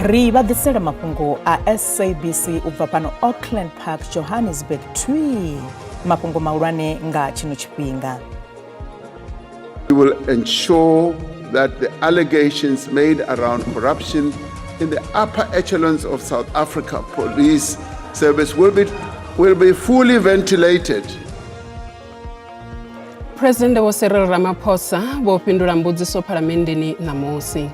Ri vha ḓisela mafhungo a SABC u bva fhano Auckland Park, Johannesburg thwii. Mafhungo mahulwane nga tshino tshifhinga. We will ensure that the allegations made around corruption in the upper echelons of South Africa Police Service will be fully ventilated. Presidennde Vho Cyril Ramaphosa vho fhindula mbudziso phalamenndeni ṋamusi.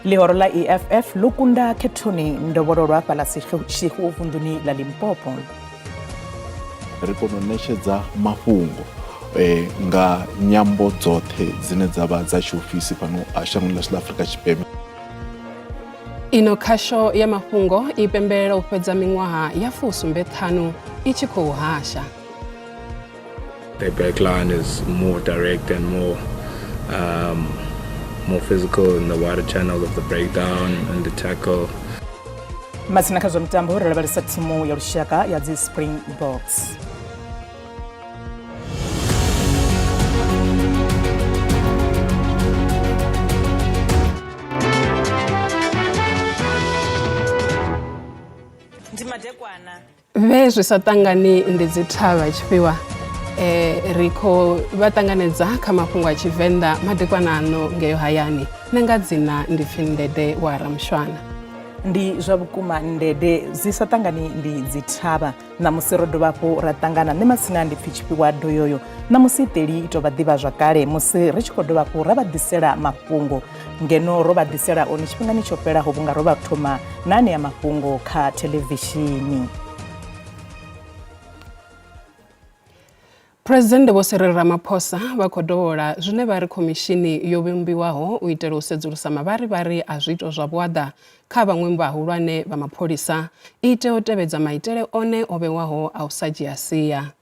Ḽihoro ḽa EFF ḽo kunda khethoni ndovhololwa fhaḽa Seshego vunḓuni ḽa Limpopo. Ri kona u ṋetshedza mafhungo eh, nga nyambo dzoṱhe dzine dza vha dza tshiofisi fhano shangoni ḽashu ḽa Afrika Tshipembe. Ino khasho ya mafhungo i pembelela u fhedza miṅwaha ya 75 i tshi khou hasha. Their backline is more direct and more physical in the wider channel of the breakdown and the tackle. Matsina kha zwa mitambo ri lavhelesa thimu ya lushaka ya dzi Springboks. Ndi madekwana. Vhe zwi sa ṱangani ndi dzi thavha tshifhiwa ri khou vha ṱanganedza kha mafhungo a Tshivenḓa madekwana ano ngeyo hayani. Nṋe nga dzina ndi pfi Ndede wa Ramushwana. Ndi zwa vhukuma Ndede, zwi sa ṱangani ndi dzi thavha. Ṋamusi ro dovha hafhu ra ṱangana, nṋe matsina ndi pfi Tshifhiwa Doyoyo. Ṋamusi iṱeli i tou vha ḓivha zwakale musi ri tshi khou dovha hafhu ra vha ḓisela mafhungo ngeno ro vha ḓisela one tshifhingani tsho fhelaho vhunga ro vha thoma na anea mafhungo kha thelevishini. Phresidennde Vho Cyril Ramaphosa vha khou dovholola zwine vha ri khomishini yo vhumbiwaho u itela u sedzulusa mavharivhari a zwiito zwa vhuaḓa kha vhaṅwe vhahulwane vha mapholisa i tea u tevhedza maitele one o vhewaho a u sa dzhia sia.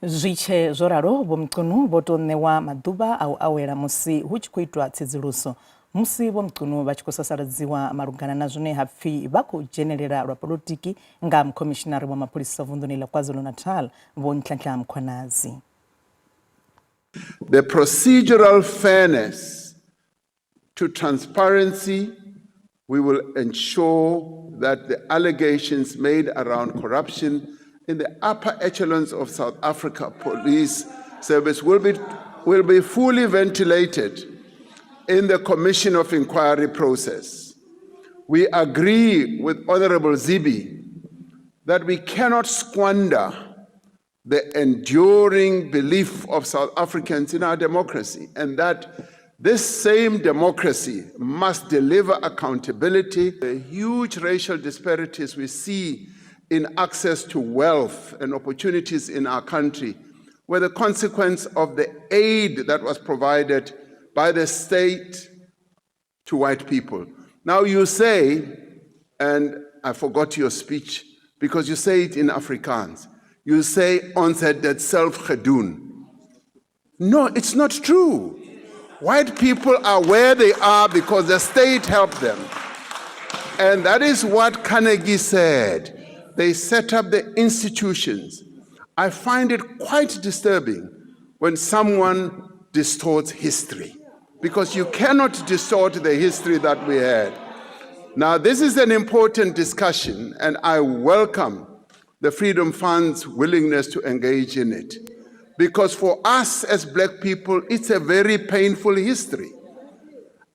Zwi tshe zwo ralo, Vho Mchunu vho tou ṋewa maḓuvha a u awela musi hu tshi khou itwa tsedzuluso musi Vho Mchunu vha tshi khou sasaladziwa malugana na zwine ha pfi vha khou dzhenelela lwa polotiki nga mukhomishinari wa mapholisa vunḓuni ḽa KwaZulu-Natal Vho Nhlanhla Mkhwanazi. The procedural fairness to transparency, we will ensure that the allegations made around corruption in the upper echelons of South Africa Police Service will be fully ventilated in the Commission of Inquiry process. We agree with Honorable Zibi that we cannot squander the enduring belief of South Africans in our democracy and that this same democracy must deliver accountability. The huge racial disparities we see in access to wealth and opportunities in our country were the consequence of the aid that was provided by the state to white people. Now you say, and I forgot your speech because you say it in Afrikaans. You say, "Ons het dit self gedoen." No, it's not true. White people are where they are because the state helped them. And that is what Carnegie said. They set up the institutions. I find it quite disturbing when someone distorts history, because you cannot distort the history that we had. Now, this is an important discussion, and I welcome the Freedom Fund's willingness to engage in it. Because for us as black people, it's a very painful history.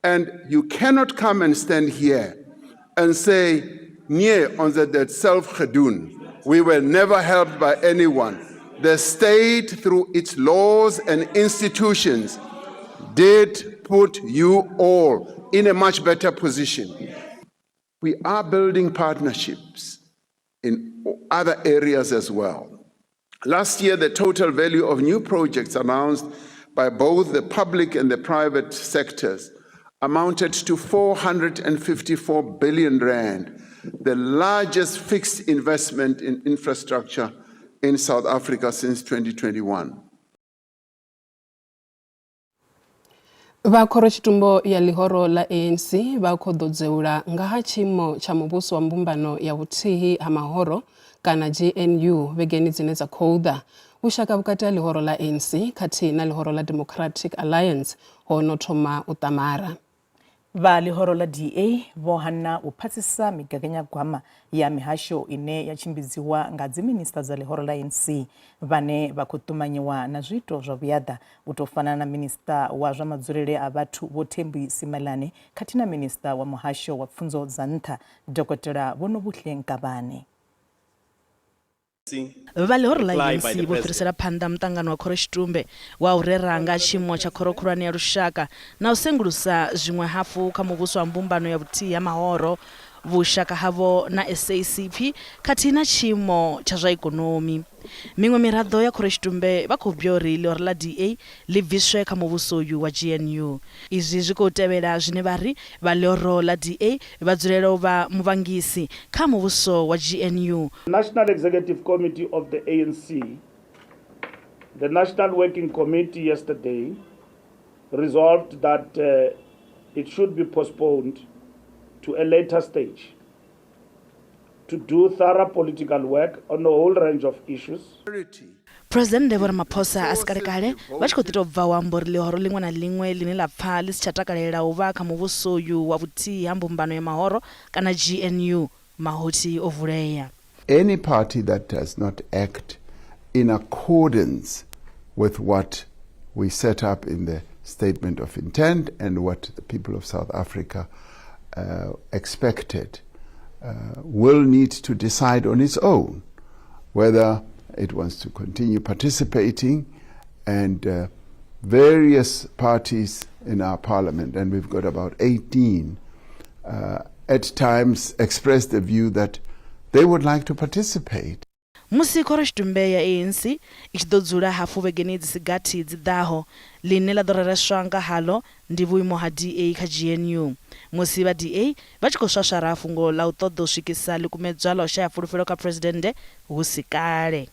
And you cannot come and stand here and say, "Nee, ons het dit self gedoen. We were never helped by anyone." The state, through its laws and institutions, did put you all in a much better position. We are building partnerships in other areas as well. Last year, the total value of new projects announced by both the public and the private sectors amounted to 454 billion rand, the largest fixed investment in infrastructure in South Africa since 2021. Vha khorotshitumbo ya ḽihoro ḽa ANC vha khou ḓo dzeula nga ha tshiimo tsha muvhuso wa mbumbano ya vhuthihi ha mahoro kana GNU vhegeni dzine dza khou ḓa. Vhushaka vhukati ha ḽihoro ḽa ANC khathihi na ḽihoro ḽa Democratic Alliance ho no thoma u ṱamara. Vha ḽihoro ḽa DA vho hana u phasisa migaganyagwama ya mihasho ine ya tshimbidziwa nga dziminisiṱa dza ḽihoro ḽa ANC vhane vha khou ṱumanyiwa na zwiito zwa vhuyaḓa u tou fana na minisiṱa wa zwa madzulele a vhathu Vho Thembi Simelane khathihi na minisiṱa wa muhasho wa pfunzo dza nṱha Dokotela Vho Nobuhle Nkabane. Vha ḽihoro ḽa ANC vho fhirisela phanḓa muṱangano wa khorotshitumbe wa u rera nga tshiimo tsha khoro khulwane ya lushaka na u sengulusa zwiṅwe hafhu kha muvhuso wa mbumbano ya vhuthihi ha mahoro, vhushaka havho na SACP khathihi na tshiimo tsha zwa ikonomi. Miṅwe miraḓo ya khorotshitumbe vha khou bya uri ḽihoro ḽa DA ḽi bviswe kha muvhuso uyu wa GNU. Izwi zwi khou tevhela zwine vha ri vha ḽihoro ḽa DA vha dzulela u vha muvhangisi kha muvhuso wa GNU. National Executive Committee of the ANC, the National Working Committee yesterday resolved that it should be postponed to a later stage to do thorough political work on a whole range of issues. Phresidennde Vho Ramaphosa a si kalekale vha tshi khou ḓi tou bva u amba uri ḽihoro ḽiṅwe na ḽiṅwe ḽine ḽa pfa ḽi si tsha takalela u vha kha muvhuso uyu wa vhuthihi ha mbumbano ya mahoro kana GNU mahothi o vulea. Any party that does not act in accordance with what we set up in the statement of intent and what the people of South Africa expected will need to decide on its own whether it wants to continue participating, and various parties in our parliament, and we've got about 18, at times expressed the view that they would like to participate. Musi khorotshitumbe ya ANC i tshi ḓo dzula hafhu vhegeni dzi si gathi dzi ḓaho, ḽine ḽa ḓo rereswa nga haḽo ndi vhuimo ha DA kha GNU. Musi vha DA vha tshi khou swaswara fhungo ḽa u ṱoḓa u swikisa ḽikumedzwa ḽa u shaya fulufhelo kha Phresidennde hu si kale.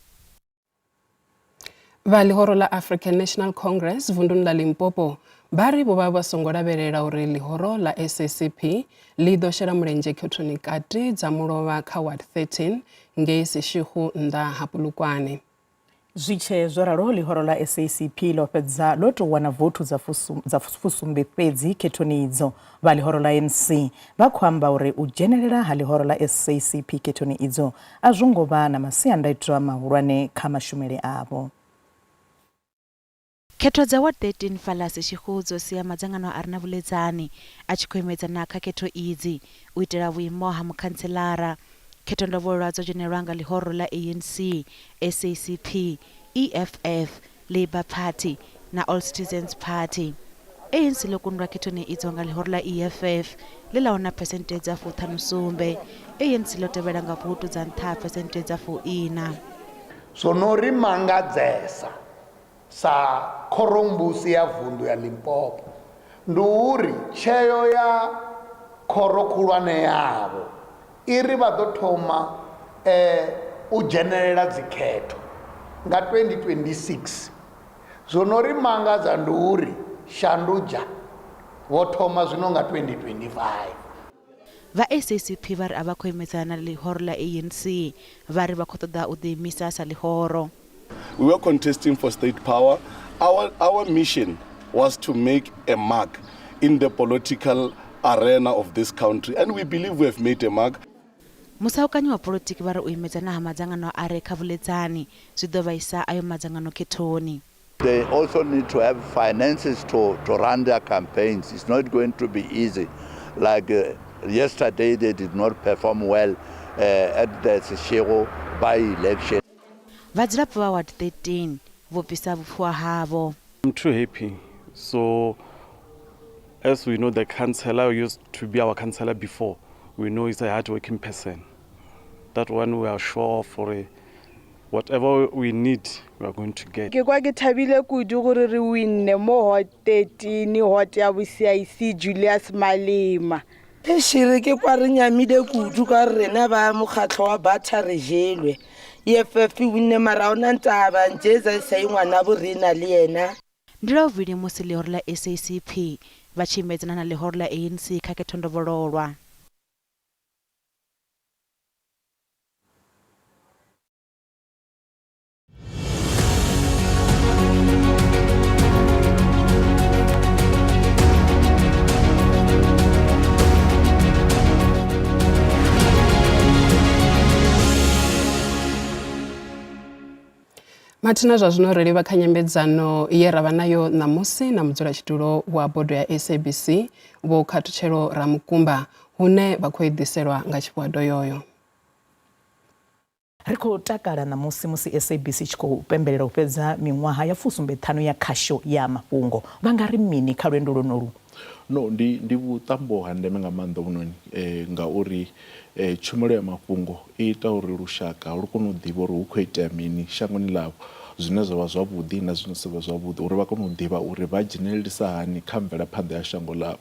Vha ḽihoro ḽa African National Congress vunduni ḽa Limpopo vha ri vho vha vha songo lavhelela uri ḽihoro ḽa SACP ḽi ḓo shela mulenzhe khethoni kati dza mulovha kha Ward 13 ngei Seshego nnḓa ha Polokwane. Zwi tshee zwo ralo, ḽihoro ḽa SACP ḽo fhedza ḽo tou wana vouthu dza fusumbe fhedzi khethoni idzo. Vha ḽihoro ḽa ANC vha khou amba uri u dzhenelela ha ḽihoro ḽa SACP khethoni idzo a zwo ngo vha na masiandaitwa mahulwane kha mashumele avho. Khetho dza Ward 13 fhaḽa Seshego dzo sia madzangano a re na vhuḽedzani a tshi khou imedzana kha khetho idzi u itela vhuimo ha mukhantselara. Khetho ndovholwa dzo dzhenelwa nga ḽihoro ḽa ANC, SACP, EFF, Labour Party na All Citizens Party. ANC ḽo kundwa khethoni idzo nga ḽihoro ḽa EFF ḽe ḽa wana phesenthe dza 57. ANC ḽo tevhela nga voutu dza nṱha ha phesenthe dza 40. Zwo no ri mangadzesa sa khorombusi ya vunḓu ya Limpopo ndi uri tsheo ya khoro khulwane yavho i ri vha ḓo thoma u dzhenelela dzikhetho nga 2026. Zwo no ri mangadza ndi uri Shanduja vho thoma zwino nga 2025. Vha SACP vha ri a vha khou imedzana na ḽihoro ḽa ANC, vha ri vha khou ṱoḓa u ḓiimisa sa ḽihoro. We were contesting for state power. Our, our mission was to make a mark in the political arena of this country, and we believe we have made a mark. Musaukanyi wa polotiki vha ri u imedzana ha madzangano a re kha vhuḽedzani zwi ḓo vhaisa ayo madzangano khethoni. They also need to have finances to, to run their campaigns. It's not going to be easy. Like yesterday, they did not perform well at the Seshego by-election. Vhadzulapo vha Ward 13 vho bvisa vhupfiwa havho. I'm too happy. So, as we know, the councillor used to be our councillor before. We know he's a hardworking person. That one we are sure for a, whatever we need, we are going to get. Ke kwa ke thabile kudu gore re winne mo hot 13 hot ya bo CIC Julius Malema. Ešere ke kwa re nyamile kudu ka gore rena ba mokgatlho wa batha re jelwe. EFF e winne mara ga ona ntaba ntše sa sa ngwana bo rena le yena. Ndi lwa vhuvhili musi ḽihoro ḽa SACP vha tshi imedzana na ḽihoro ḽa ANC kha khethondovhololwa. Mathina zwa zwino ri livha kha nyambedzano ye ra vha nayo ṋamusi na mudzulatshidulo wa bodo ya SABC Vho Khathutshelo Ramukumba hune vha khou i ḓiselwa nga Tshifhiwa Doyoyo. Ri khou takala ṋamusi musi SABC i tshi khou pembelela u fhedza miṅwaha ya fusumbe-ṱhanu ya khasho ya mafhungo. Vha nga ri mini kha lwendo lwonolu? No, ndi, ndi vhuṱambo ha ndeme nga maanḓa hovhunoni ngauri tshumelo ya mafhungo i ita uri lushaka lu kone u ḓivha uri hu khou itea mini shangoni ḽavho, zwine zwa vha zwavhuḓi na zwine zwa si vhe zwavhuḓi, uri vha kone u ḓivha uri vha dzhenelelisa hani kha mvelaphanḓa ya shango ḽavho.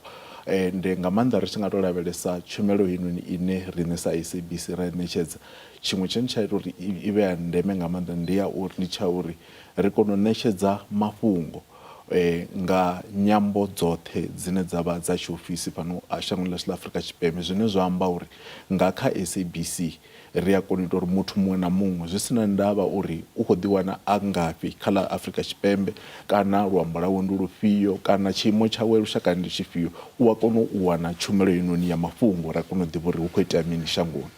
Ende nga maanḓa ri tshi nga tou lavhelesa tshumelo heinoni ine riṋe sa SABC ra i ṋetshedza, tshiṅwe tshine tsha ita uri i vhe ya ndeme nga maanḓa ndi ya uri ndi tsha uri ri kone u ṋetshedza mafhungo nga nyambo dzoṱhe dzine dza vha dza tshiofisi fhano shangoni ḽashu ḽa Afrika Tshipembe, zwine zwa amba uri nga kha SABC ri a kona u ita uri muthu muṅwe na muṅwe zwi si na ndavha uri u khou ḓiwana a ngafhi kha ḽa Afrika Tshipembe kana luambo lwawe ndi lufhio kana tshiimo tshawe lushakani ndi tshifhio, u a kona u wana tshumelo heinoni ya mafhungo ra kona u ḓivha uri hu khou itea mini shangoni.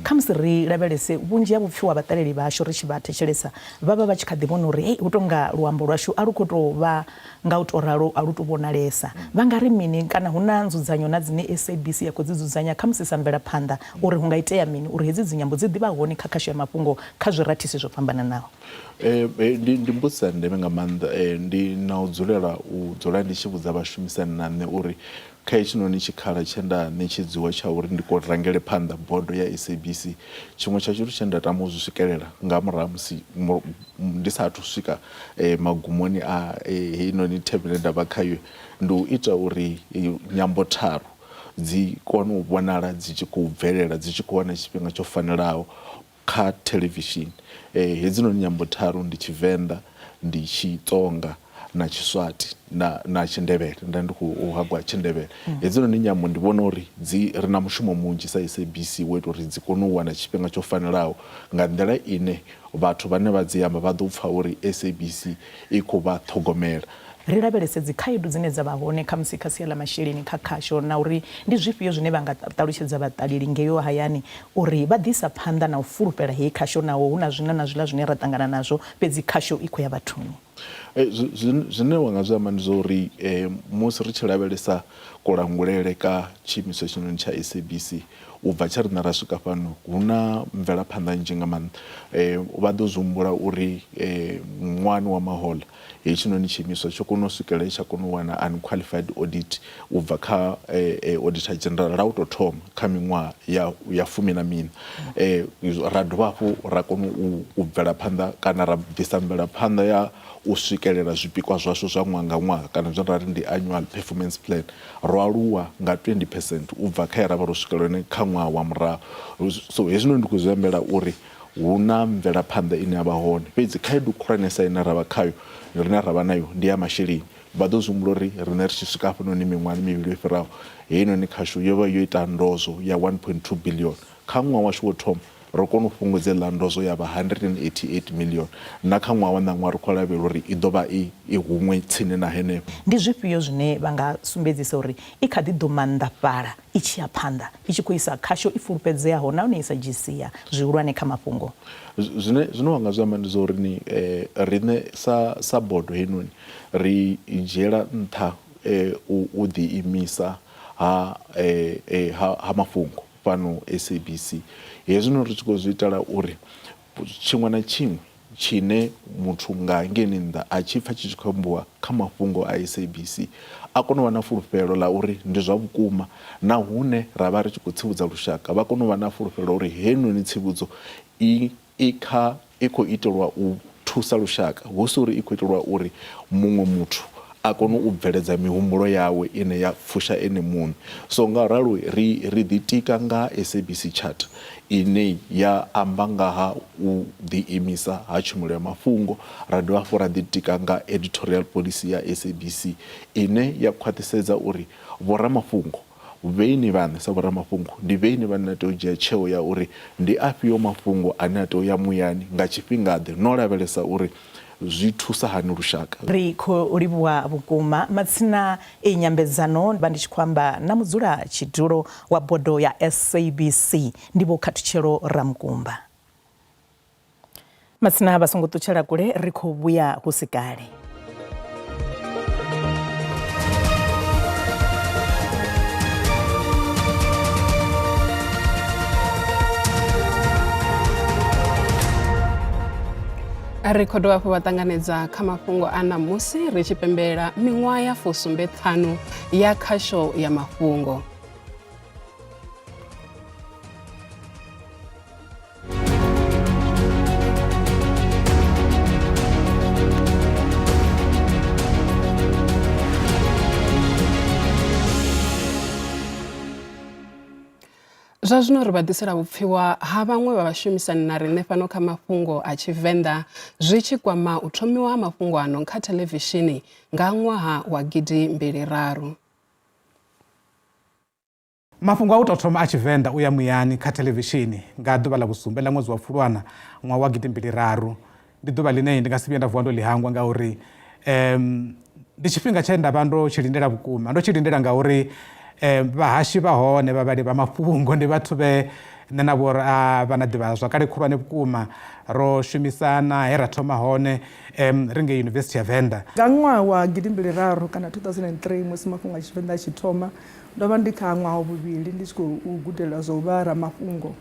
Khamusi ri lavhelese vhunzhi ha vhupfiwa ha vhaṱaleli vhashu ri tshi vha thetshelesa, vha vha vha tshi kha ḓi vhona uri hei hu tou nga luambo lwashu a lu khou tou vha nga u tou ralo, a lu tou vhonalesa. Vha nga ri mini kana hu na nzudzanyo na dzine SABC ya khou dzi dzudzanya khamusi sa mvelaphanḓa uri hu nga itea mini uri hedzi dzinyambo dzi ḓi vha hone kha khasho ya mafhungo kha zwirathisi zwo fhambananaho? Ndi ndi mbudziso ya ndeme nga maanḓa. Ndi na u dzulela u dzula ndi tshi vhudza vhashumisani na nṋe uri Kha hetshinoni tshikhala tshe nda ṋetshedziwa tsha uri ndi rangele phanḓa bodo ya SABC, tshiṅwe tsha tshithu tshe nda tama u zwi swikelela nga murahu ha musi ndi sa athu swika magumoni a heinoni theme ine nda vha khayo, ndi u ita uri nyambo tharu dzi kone u vhonala dzi tshi khou bvelela, dzi tshi khou wana tshifhinga tsho fanelaho kha thelevishini. Hedzinoni nyambo tharu ndi Tshivenḓa, ndi Tshitsonga na Tshiswati na na Tshindevhele. Nda ndi khou hangwa Tshindevhele. Hedzinoni nyambo ndi vhona uri dzi ri na mushumo munzhi sa SABC wo ita uri dzi kone u wana tshifhinga tsho fanelaho nga nḓila ine vhathu vhane vha dzi amba vha ḓo pfha uri SABC i khou vha ṱhogomela. Ri lavhelese dzikhaedu dzine dza vha hone khamusi kha sia ḽa masheleni kha khasho na uri ndi zwifhio zwine vha nga ṱalutshedza vhaṱaleli ngeyo hayani uri vha ḓi isa phanḓa na u fulufhela heyi khasho naho hu na zwiṅwe na zwiḽa zwine ra ṱangana nazwo fhedzi khasho i khou ya vhathuni. Zwine wa nga zwi amba ndi zwa uri musi ri tshi lavhelesa kulangulele ka tshiimiswa hetshinoni tsha SABC u bva tshe riṋe ra swika fhano hu na mvelaphanḓa nnzhi nga maanḓa. Vha ḓo zwi humbula uri ṅwahani wa mahoḽa Hetshinoni tshiimiswa tsho kona u swikelela he tsha kona u wana unqualified audit u bva kha Auditor General lwa u tou thoma kha miṅwaha ya ya fumi na miṋa. Ra dovha hafhu ra kona u bvela phanḓa kana ra bvisa mvelaphanḓa ya u swikelela zwipikwa zwashu zwa ṅwaha nga ṅwaha kana zwine ra ri ndi annual performance plan. Ro aluwa nga 20 percent u bva kha he ra vha ro swikelela hone kha ṅwaha wa murahu. So hezwinoni ndi khou zwi ambela uri Hu na mvelaphanḓa ine ya vha hone, fhedzi khaedu khulwanesa ine ra vha khayo, rine ra vha nayo ndi ya masheleni. Vha ḓo zwi humbula uri riṋe ri tshi swika hafhanoni miṅwahani mivhili yo fhiraho, heinoni khasho yo vha yo ita ndozwo ya 1.2 biḽioni. Kha ṅwaha washu wo thoma, ro kona u fhungudza heiḽa ndozwo ya vha 188 miḽioni. Na kha ṅwaha wa ṋaṅwaha ri khou lavhelela uri i ḓo vha i i huṅwe tsini na henefho. Ndi zwifhio zwine vha nga sumbedzisa uri i kha ḓi ḓo maanḓafhala i tshi ya phanḓa, i tshi khou isa khasho i fulufhedzeaho nahone i sa dzhii sia zwihulwane kha mafhungo? Zwine zwine wa nga zwi amba ndi zwa uri ni riṋe sa sa bodo heinoni ri dzhiela nṱha u u ḓiimisa ha ha mafhungo fhano SABC. Hezwinoni ri tshi khou zwi itela uri tshiṅwe na tshiṅwe tshine muthu nga hangeini nnḓa a tshi pfa tshi tshi khou ambiwa kha mafhungo a SABC a kone u vha na fulufhelo ḽa uri ndi zwa vhukuma na hune ra vha ri tshi khou tsivhudza lushaka vha kone u vha na fulufhelo uri heinoni tsivhudzo i i kha i khou itelwa u thusa lushaka hu si uri i khou itelwa uri muṅwe muthu a kone u bveledza mihumbulo yawe ine ya fusha ene muṋe. So nga ralo ri ri ḓitika nga SABC Charter ine ya amba nga ha u ḓiimisa ha tshumelo ya mafhungo, ra dovha hafhu ra ḓitika nga editorial policy ya SABC ine ya khwaṱhisedza uri vhoramafhungo vheini vhaṋe sa vhoramafhungo ndi vheini vhane na tea u dzhia tsheo ya uri ndi afhio mafhungo ane a tea u ya muyani nga tshifhingaḓe no lavhelesa uri zwi thusa hani lushaka. Ri khou livhuwa vhukuma matsina iyi nyambedzano vha ndi tshi khou amba na mudzulatshidulo wa bodo ya SABC ndi Vho Khathutshelo Ramukumba. Matsina vha songo ṱutshela kule, ri khou vhuya hu si kale. Ri khou dovha hafhu vha ṱanganedza kha mafhungo a ṋamusi ri tshi pembelela miṅwaha ya 75 ya khasho ya mafhungo. Zwa zwino ri vha ḓisela vhupfiwa ha vhaṅwe vha vhashumisani na riṋe fhano kha mafhungo a Tshivenḓa zwi tshi kwama u thomiwa ha mafhungo ano kha theḽevishini nga ṅwaha wa 2003. Mafhungo a u tou thoma a Tshivenḓa u ya muyani kha thelevishini nga ḓuvha ḽa vhusumbe ḽa ṅwedzi wa Fulwana ṅwaha wa gidimbili raru. Ndi ḓuvha ḽine ndi nga si vhuye nda vuwa ndo ḽi hangwa ngauri um ndi tshifhinga tshe nda vha ndo tshi lindela vhukuma. Ndo tshi lindela ngauri um vhahashi vha hone, vhavhali vha mafhungo ndi vhathu vhe nṋe na vho ra vha na ḓivhazwakale khulwane vhukuma. Ro shumisana he ra thoma hone um ri ngei Yunivesithi ya Venḓa. Nga ṅwaha wa gidimbili raru kana 2003 musi mafhungo a Tshivenḓa a tshi thoma, Ndo vha ndi kha ṅwaha wa vhuvhili ndi tshi khou gudela zwa u vha ramafhungo.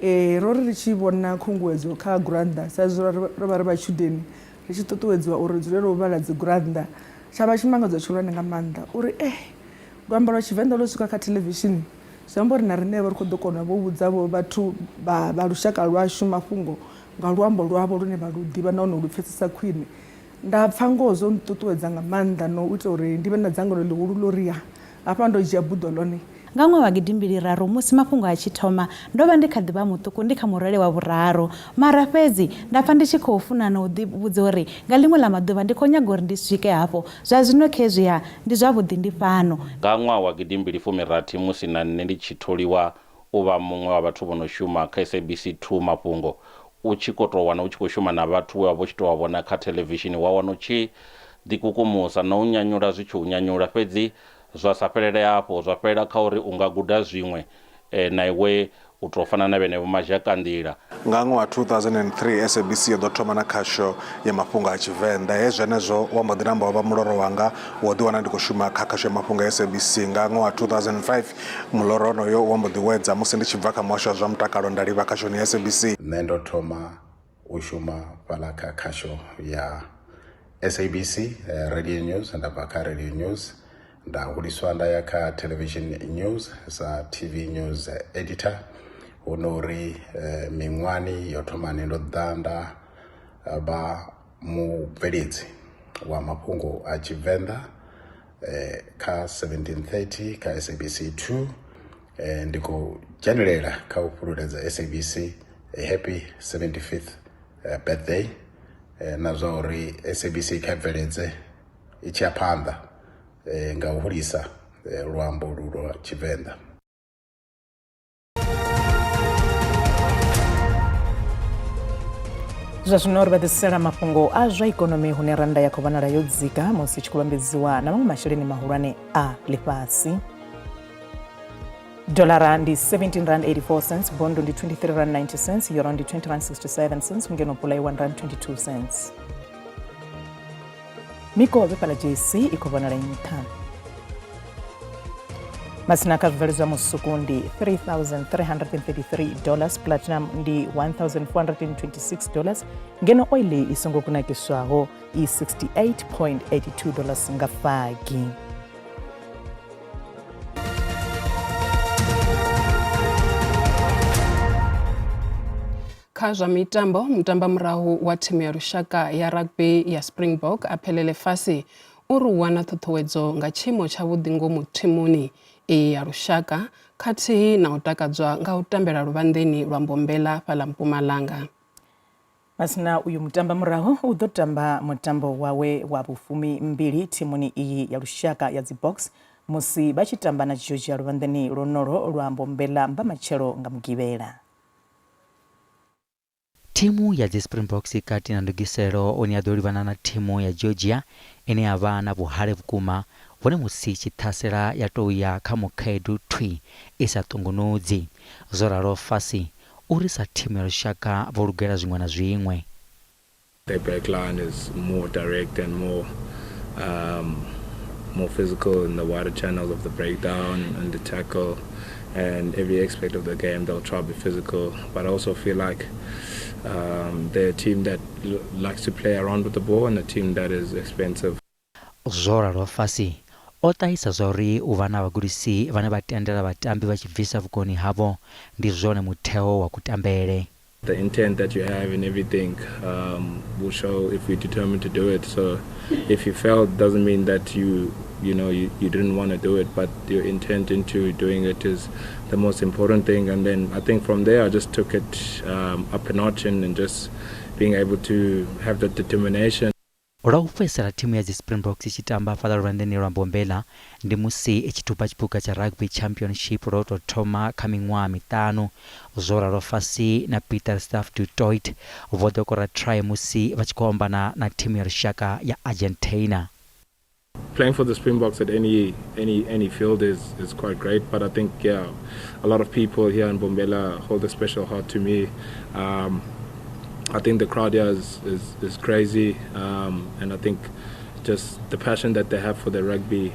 Ro ri ri tshi vhona khunguwedzo kha gurannḓa sa izwi ro vha ri vhatshudeni ri tshi ṱuṱuwedziwa uri ri dzulele u vhala dzi gurannḓa, tsha vha tshimangadzo tshihulwane nga maanḓa uri eh luambo lwa Tshivenḓa lwo swika kha theḽevishini zwi amba uri na riṋe vho ri khou ḓo kona vho vhudza vho vhathu vha lushaka lwashu mafhungo nga luambo lwavho lune vha lu ḓivha nahone u lu pfhesesa khwine. Nda pfa ngoho zwo nṱuṱuwedza nga maanḓa no u ita uri ndi vhe na dzangalelo ḽihulu ḽo ri ya hafha ndo dzhia buḓo ḽone. Nga ṅwaha wa gidimbili raru musi mafhungo a tshi thoma, ndo vha ndi kha ḓi vha muṱuku ndi kha murole wa vhuraru. Mara fhedzi nda pfa ndi tshi khou funa na u ḓivhudza uri nga ḽiṅwe ḽa maḓuvha ndi khou nyaga uri ndi swike hafho. Zwa zwino khezwi-ha, ndi zwavhuḓi ndi fhano. Nga ṅwaha wa gidimbili fumi rathi musi na nṋe ndi tshi tholiwa u vha muṅwe wa vhathu vho no shuma kha SABC 2 mafhungo, u tshi khou tou wana u tshi khou shuma na vhathu we wa vha u tshi tou vha vhona kha theḽevishini, wa wana u tshi ḓikukumusa na u nyanyula zwi tshi u nyanyula fhedzi zwa sa fhelele hafho, zwa fhelela kha uri u nga guda zwiṅwe na iwe u tou fana na vhenevho mazhakanḓila. Nga ṅwaha wa 2003 SABC yo ḓo thoma na khasho ya mafhungo a Tshivenḓa, he zwenezwo wa mbo ḓi namba wa vha muloro wanga wa u ḓiwana ndi khou shuma kha khasho ya mafhungo ya SABC. Nga ṅwaha wa 2005 Muloro onoyo wo mbo ḓi wedza musi ndi tshi bva kha muhasho wa zwa mutakalo nda livha khashoni ya SABC. Nṋe ndo thoma u shuma fhaḽa kha khasho ya SABC Radio News, nda bva kha Radio News nda huliswa nda ya kha Television News sa TV News Editor. Hu no uri miṅwahani yo thomani ndo ḓa nda vha mubveledzi wa mafhungo a Tshivenḓa eh, kha 1730 kha SABC 2 eh, ndi khou dzhenelela kha u fhululedza SABC eh, happy 75th eh, birthday eh, na zwa uri SABC kha bveledze i tshi ya phanḓa eh, nga u hulisa eh, luambo lu lwa Tshivenḓa. Zwa zwino ri vha ḓisela mafhungo a zwa ikonomi hune rannda ya khou vhonala yo dzika musi tshi khou vhambedziwa na maṅwe masheleni mahulwane a ḽifhasi. Dolara ndi 17 rand 84 cents, bondo ndi 23 rand 90 cents, euro ndi 20 rand 67 cents, ngeno pula i 1 rand 22 cents. Mikovhe fhaḽa JC i khou vhonala i nṱha. Masina kha zwibveledzwa musuku ndi 3333 dollars, platinum ndi 1426 dollars, ngeno oili i songo kunakiswaho i 68.82 dollars nga fagi. Kha zwa mitambo, mutambamurahu wa thimu ya lushaka ya rugby ya Springbok Aphelele Fassi u ri u wana ṱhuṱhuwedzo nga tshiimo tshavhuḓi ngomu thimuni iyi ya lushaka khathihi na u takadzwa nga u tambela luvhanḓeni lwa Mbombela fhaḽa Mpumalanga. Masina uyu mutambamurahu u ḓo tamba mutambo wawe wa vhufumi mbili thimuni iyi ya lushaka ya dziBoks musi vha tshi tamba na Georgia luvhanḓeni lwonolwo lwa Mbombela mbamatshelo nga Mugivhela. Thimu ya dzi Springboks i kati na ndugiselo une ya ḓo livhana na thimu ya Georgia ine ya vha na vhuhale vhukuma vhune musi i tshi ṱhasela ya tou ya kha mukhaedu thwii i sa ṱungunudzi. Zwo ralo Fassi u ri sa thimu ya lushaka vho lugela zwiṅwe na zwiṅwe. Their back line is more direct and more more physical in the wider channels of the breakdown and the tackle and every aspect of the game they'll try to be physical. But I also feel like they're a team that likes to play around with the ball and a team that is expensive. Zwo ralo Fassi o ṱahisa zwa uri u vha na vhagudisi vhane vha tendela vhatambi vha tshi bvisa vhukoni havho ndi zwone mutheo wa kutambele. The intent that you have in everything will show if you're determined to do it. So if you failed, doesn't mean that you didn't want to do it, but your intent into doing it is the most important thing. And then I think from there I just took it up a notch and just being able to have that determination. Lwa u fhedzisela thimu ya dzi Springboks i tshi tamba fhaḽa luvhanḓeni lwa Mbombela ndi musi i tshi thuba tshiphuga tsha Rugby Championship lwa u tou thoma kha miṅwaha miṱanu. Zwo ralo Fassi na Pieter-Steph du Toit vho ḓo kora try musi vha tshi khou ombana na thimu ya lushaka ya Argentina. Playing for the Springboks at any field is quite great, but I think a lot of people here in Mbombela hold a special heart to me. I think the crowd here is crazy, and I think just the passion that they have for the rugby,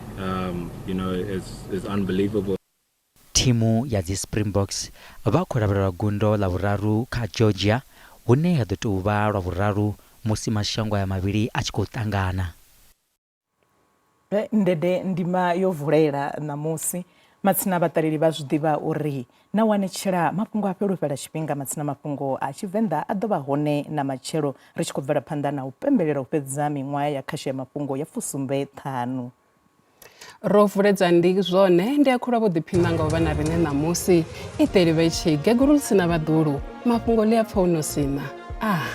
is unbelievable. Thimu ya dzi Springboks vha khou lavhelelwa gundo ḽa vhuraru kha Georgia, hune ya ḓo tou vha lwa vhuraru musi mashango aya mavhili a tshi khou ṱangana. Ndede ndima yo vulela ṋamusi matsina vhaṱaleli vha zwi ḓivha uri na wanetshela mafhungo a fhelo fhela tshifhinga matsina mafhungo a Tshivenḓa a ḓo vha hone na matshelo ri tshi khou bvela phanḓa na u pembelela u fhedza miṅwaha ya khasho ya mafhungo ya 75. Ro vuledza ndi zwone ndi a khulwa vho ḓiphina nga u vha na riṋe ṋamusi i ṱeli vhe tshi gegulu ḽi sina vhaḓulu mafhungo ḽi a pfa u no sina ah.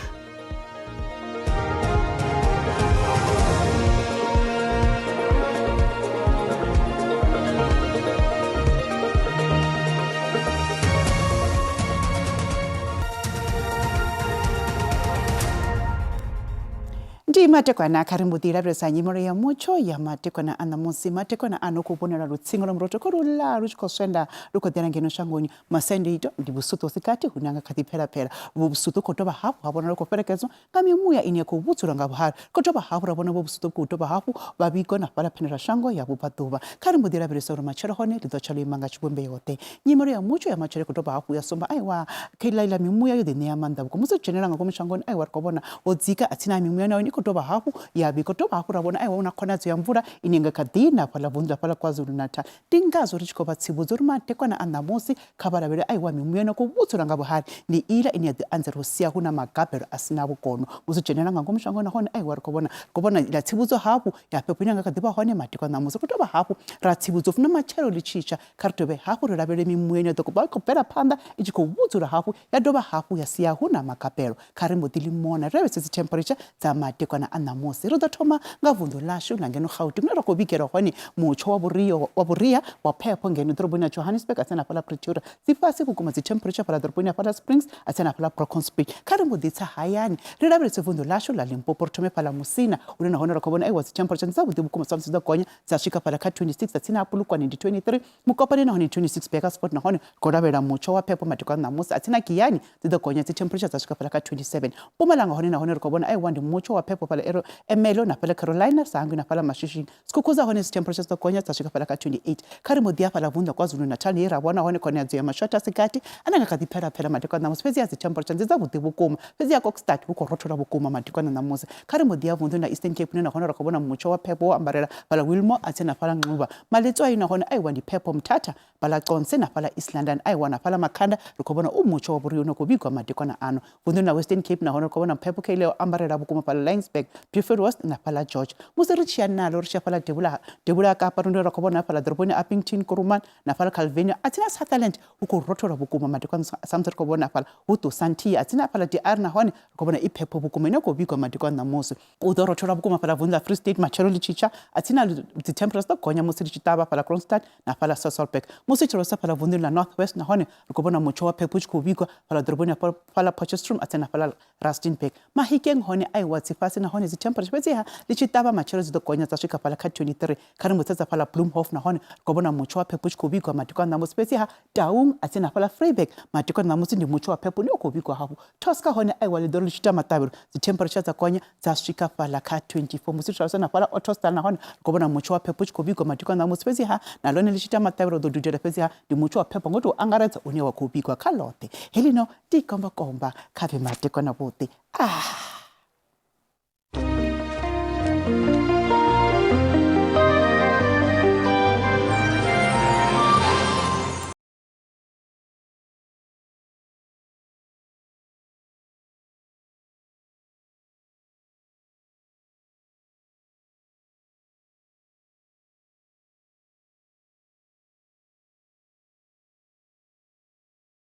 Ndi matekwana kha ri mbo ḓi lavhelesa nyimelo ya mutsho ya matekwana a ṋamusi. Matekwana ano khou vhonala lutsinga lwa murotho kho luḽa lu tshi khou swenda lu khou ḓela ngeno shangoni. Masiandoitwa ndi vhusuṱu hu si gathi hune ha nga kha ḓi phelapela. Vhu vhusuṱu khou dovha hafhu ha vhonala khou fhelekedzwa nga mimuya ine ya khou vhudzulwa nga vhuhali. Khou dovha hafhu ra vhona vho vhusuṱu vhu khou dovha hafhu vha vhigwa na fhaḽa phendelashango ya vhubvaḓuvha. Kha ri mbo ḓi lavhelesa uri matshelo hone ḽi ḓo tsha ḽo ima nga tshivhumbeo-ḓe. Nyimelo ya mutsho ya matshelo i khou dovha hafhu ya sumba aiwa kheiḽa iḽa mimuya yo ḓiṋea maanḓa vhukuma. Musi ri tshi dzhenela nga ngomu shangoni aiwa ri khou vhona ho dzika a tsini ha mimuya nahone i khou dovha hafhu ya vhigwa. Dovha hafhu ra vhona aiwa hu na khonadzeo ya mvula ine nga kha ḓi na fhaḽa vunḓu ḽa fhaḽa KwaZulu-Natal. Ndi ngazwo ri tshi khou vha tsivhudza uri madekwana a ṋamusi kha vha lavhelele aiwa mimuya no khou vhudzulwa nga vhuhali ndi iḽa ine ya ḓi anzela u sia hu na magabelo a si na vhukono. Musi dzhenela nga ngomu shangoni nahone aiwa ri khou vhona ri khou vhona iḽa tsivhudzo hafhu ya phepho ine ya nga kha ḓi vha hone madekwana ṋamusi. Ri khou dovha hafhu ra tsivhudzwa u funa matshelo ḽi tshi tsha kha ri dovhe hafhu ri lavhelele mimuya ine ya ḓo vha i khou bvela phanḓa i tshi khou vhudzula hafhu ya dovha hafhu ya sia hu na magabelo. Kha ri mbo ḓi ḽi mona ri lavhelese dzi temperature dza madekwana a ṋamusi. Ri ḓo thoma nga vunḓu ḽashu ḽa ngeno Gauteng hune ra khou vhigelwa hone mutsho wa vhuria wa vhuria wa phepho ngeno ḓoroboni ya Johannesburg a tsini na fhaḽa Pretoria. Dzi fhasi vhukuma dzi temperature fhaḽa ḓoroboni ya fhaḽa Springs a tsini na fhaḽa Brackenspit. Kha ri mbo ḓi tsa hayani ri lavhelese vunḓu ḽashu ḽa Limpopo ri thome fhaḽa Musina hune nahone ra khou vhona aiwa dzi temperature ndi dzavhuḓi vhukuma samusi dzo gonya dza swika fhaḽa kha 26 a tsini ha Polokwane ndi 23 Mokopane nahone ndi 26 Burgersfort nahone ri khou lavhelela mutsho wa phepho madekwana ṋamusi a tsini na Giyani dzi ḓo gonya dzi temperature dza swika fhaḽa kha 27 Mpumalanga hone nahone ri khou vhona aiwa ndi mutsho wa phepho fhaḽa Ermelo na fhaḽa Carolina Sangwi na fhaḽa Mashishini Skukuza hone dzi temperature dzi ḓo gonya dza swika fhaḽa kha 28 Kha ri mbo ḓi ya fhaḽa vunḓu ḽa KwaZulu-Natal he ra vhona hone khonadzeo ya mashotha a si gathi ane nga kha ḓi phela phela madekwana ṋamusi fhedzi a dzi temperature ndi dzavhuḓi vhukuma fhedzi ya Kokstad hu khou rothola vhukuma madekwana ṋamusi Kha ri mbo ḓi ya vunḓuni ḽa Eastern Cape hune nahone ra khou vhona mutsho wa phepho wo ambarela fhaḽa Wilmore a tsini na fhaḽa Nxuba Maletswai nahone aiwa ndi phepho Mthatha fhaḽa Conse na fhaḽa East London aiwa na fhaḽa Makhanda ri khou vhona u mutsho wa vhuria une khou vhigwa madekwana ano vunḓuni ḽa Western Cape nahone ri khou vhona phepho kha ile yo ambarela vhukuma fhaḽa Laingsburg Beaufort West na fhaḽa George musi ri tshi ya nalo ri tshi ya fhaḽa devhula devhula ha Kapa ri khou vhona fhaḽa ḓoroboni ya Upington Kuruman na fhaḽa Calvinia a tsini na Sutherland hu khou rothola vhukuma madekwana samusi ri khou vhona hafhaḽa hu ṱusa a tsini hafhaḽa DR nahone ri khou vhona i phepho vhukuma ine khou vhigwa madekwana ṋamusi u ḓo rothola vhukuma fhaḽa vunḓu ḽa Free State matshelo ḽi tshi tsha a tsini dzi temperature dzi ḓo gonya musi ḽi tshi ṱavha fhaḽa Kroonstad na fhaḽa Sasolburg musi tshi rosa fhaḽa vunḓuni ḽa North West nahone ri khou vhona mutsho wa phepho u tshi khou vhigwa fhaḽa ḓoroboni ya fhaḽa Potchefstroom a tsini na fhaḽa Rustenburg Mahikeng hone aiwa dzi fhasi nahone dzi temperature fhedziha ḽi tshi ṱavha matshelo dzi ḓo gonya dza swika fhaḽa kha 23. Kha ri mbo sedza fhaḽa Bloemhof nahone ri khou vhona mutsho wa phepho u tshi khou vhigwa madekwana a ṋamusi fhedziha Taung a tsini na fhaḽa Vryburg madekwana a ṋamusi ndi mutsho wa phepho une u khou vhigwa hafhu. Tosca hone aiwa ḽi ḓo ri ḽi tshi ita maṱavhelo dzi temperature dza gonya dza swika fhaḽa kha 24. Musi ri tshi na fhaḽa Ottosdal nahone ri khou vhona mutsho wa phepho u tshi khou vhigwa madekwana a ṋamusi fhedziha na ḽone ḽi tshi ita maṱavhelo ḓo dudela fhedziha ndi mutsho wa phepho ngo tou angaredza une wa khou vhigwa kha ḽoṱhe. Heḽino ndi komba komba kha vhe madekwana vhuḓi. Ah!